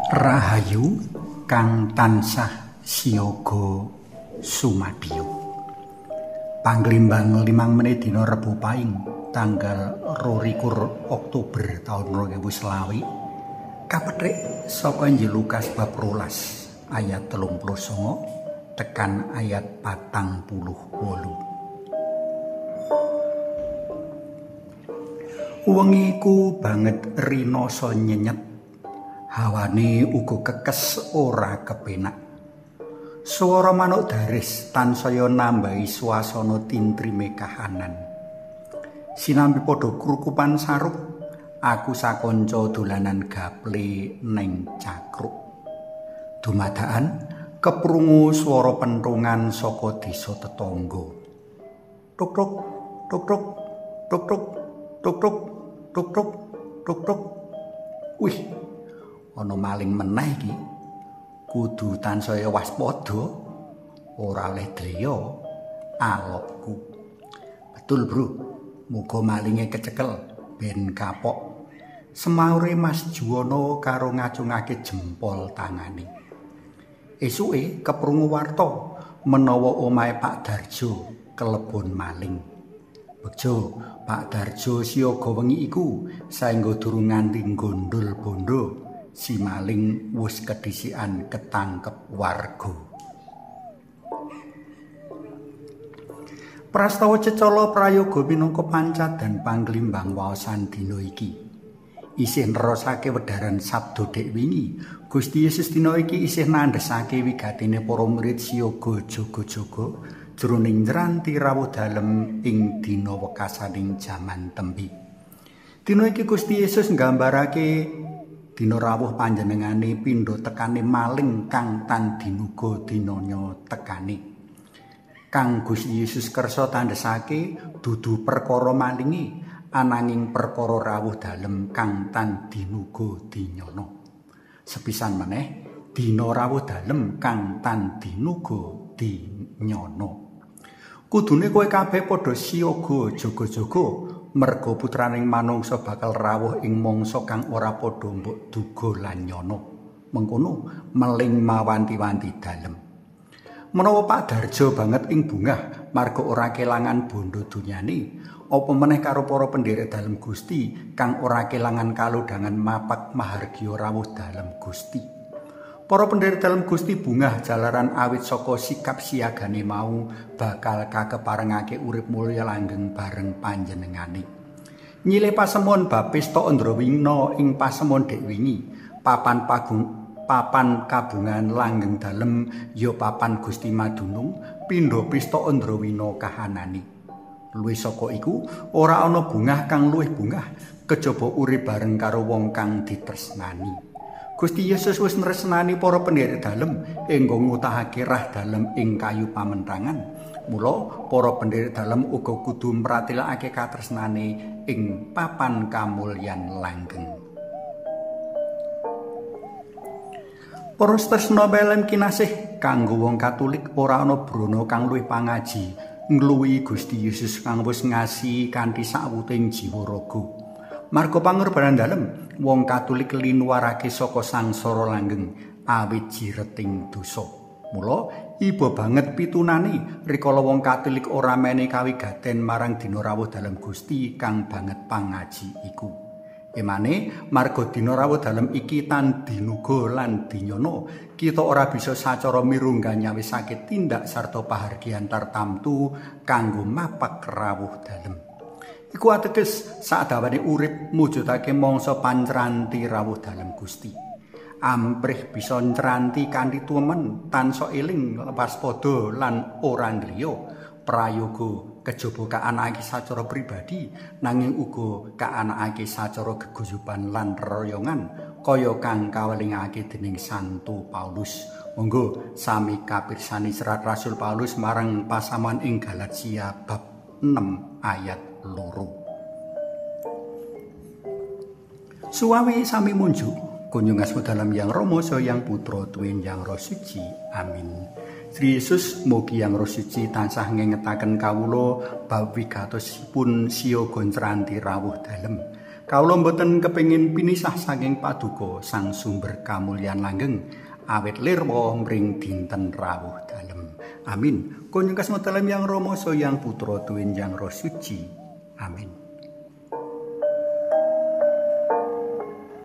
Rahayu kang tansah siaga sumadyo. Panglimbang 5 menit dina Rebo Paing tanggal 22 Oktober taun 2020 kapethik saka Injil Lukas bab 12 ayat 39 tekan ayat 48. Wengi iku banget rinasa nyenyet. Hawane uga kekes ora kepenak. Swara manuk daris tansaya nambahi swasana tintrime kahanan. Sinambi padha krukupan saruk, aku sakonco dolanan gaple neng cakruk. Dumadakan keprungu swara pentungan saka desa tetangga. Tuk tuk tuk tuk tuk tuk tuk tuk tuk tuk tuk tuk. Wih, ana maling meneh iki. Kudu tansaya waspada, ora leh dreya alokku. Betul, Bro. Muga malinge kecekel ben kapok. Semaure Mas Juwono karo ngacungake jempol tangane. Esuke keprungu warta menawa omahe Pak Darjo kelebon maling. Bejo, Pak Darjo siaga wengi iku saengga durung nganti gondol bondo. Si maling wis kedhisikan ketangkep warga. Prastawa cecala prayoga minangka pancat dan panglimbang waosan dina iki. Isih nerosake wedharan sabda dek wingi, Gusti Yesus dina iki isih nandhesake wigatine para murid siaga jaga-jaga jroning nranti rawuh dalem ing dina wekasaning jaman tembi. Dina iki Gusti Yesus nggambarake dina rawuh panjenengane pindha tekane maling kang tan dinuga dinanya tekane. Kang Gusti Yesus kersa tandhesake dudu perkara malingi ananging perkara rawuh dalem kang tan dinuga dinyana. Sepisan meneh dina rawuh dalem kang tan dinuga dinyana. Kudune kowe kabeh padha siaga jaga-jaga merga putraning manungsa bakal rawuh ing mangsa kang ora padha mbok duga lan nyana. Mengkono meling mawanti-wanti dalem. Menawa Pak Darjo banget ing bungah marga ora kelangan bondo dunyane, apa meneh karo para pendherek dalem Gusti kang ora kelangan kalodhangan mapak mahargya rawuh dalem Gusti. Para pendherek dalem Gusti bungah jalaran awit saka sikap siagane mau bakal kakeparengake urip mulya langgeng bareng panjenengane. Nyilih pasemon bapista Andrawina ing pasemon dek wingi, papan kabungan langgeng dalem ya papan Gusti Madunung pindha pista Andrawina kahanane. Luwih saka iku ora ana bungah kang luwih bungah kejaba urip bareng karo wong kang ditresnani. Gusti Yesus wis nresnani para pendherek dalem enggo ngutahake rah dalem ing kayu pamentangan. Mula para pendherek dalem uga kudu mratelakake katresnane ing papan kamulyan langgeng. Para tresna pelem kinasih kanggo wong Katolik ora ana brana kang luwih pangaji ngluwihi Gusti Yesus kang wis ngasihi kanthi sawuting jiwa raga. Marga pangorbanan dalem, wong Katolik linuwarake saka sangsara langgeng awit jireting dosa. Mula iba banget pitunane rikala wong Katolik ora menehi kawigaten marang dina rawuh dalem Gusti kang banget pangaji iku. Emane marga dina rawuh dalem iki tan dinuga lan dinyana, kita ora bisa sacara mirunggan nyawisake tindak sarta pahargyan tartamtu kanggo mapak rawuh dalem. Iku ateges sadawane urip mujudake mangsa pancranti rawuh dalem Gusti. Amprih bisa ncranti kanthi tumemen tansah eling waspada lan ora ndliya prayoga kejaba kaanakake sacara pribadi nanging uga kaanakake sacara geguyuban lan reroyongan kaya kang kawelingake dening Santo Paulus. Monggo sami kapirsani serat Rasul Paulus marang pasamuan ing Galatia bab 6 ayat 2. Suwawi sami munjuk kunjung asma dalam Yang Rama saha Yang Putra tuwin Yang Roh Suci. Amin. Sri Yesus mugi Yang Roh Suci tansah ngengetaken kawula bab wigatosipun siaga ncranti rawuh dalem. Kawula mboten kepengin pinisah saking paduka Sang Sumber Kamulyan langgeng awit lirwa mring dinten rawuh dalem. Amin. Kunjung kasma dalem Yang Rama Yang Putra tuwin Yang Roh Suci. Amin.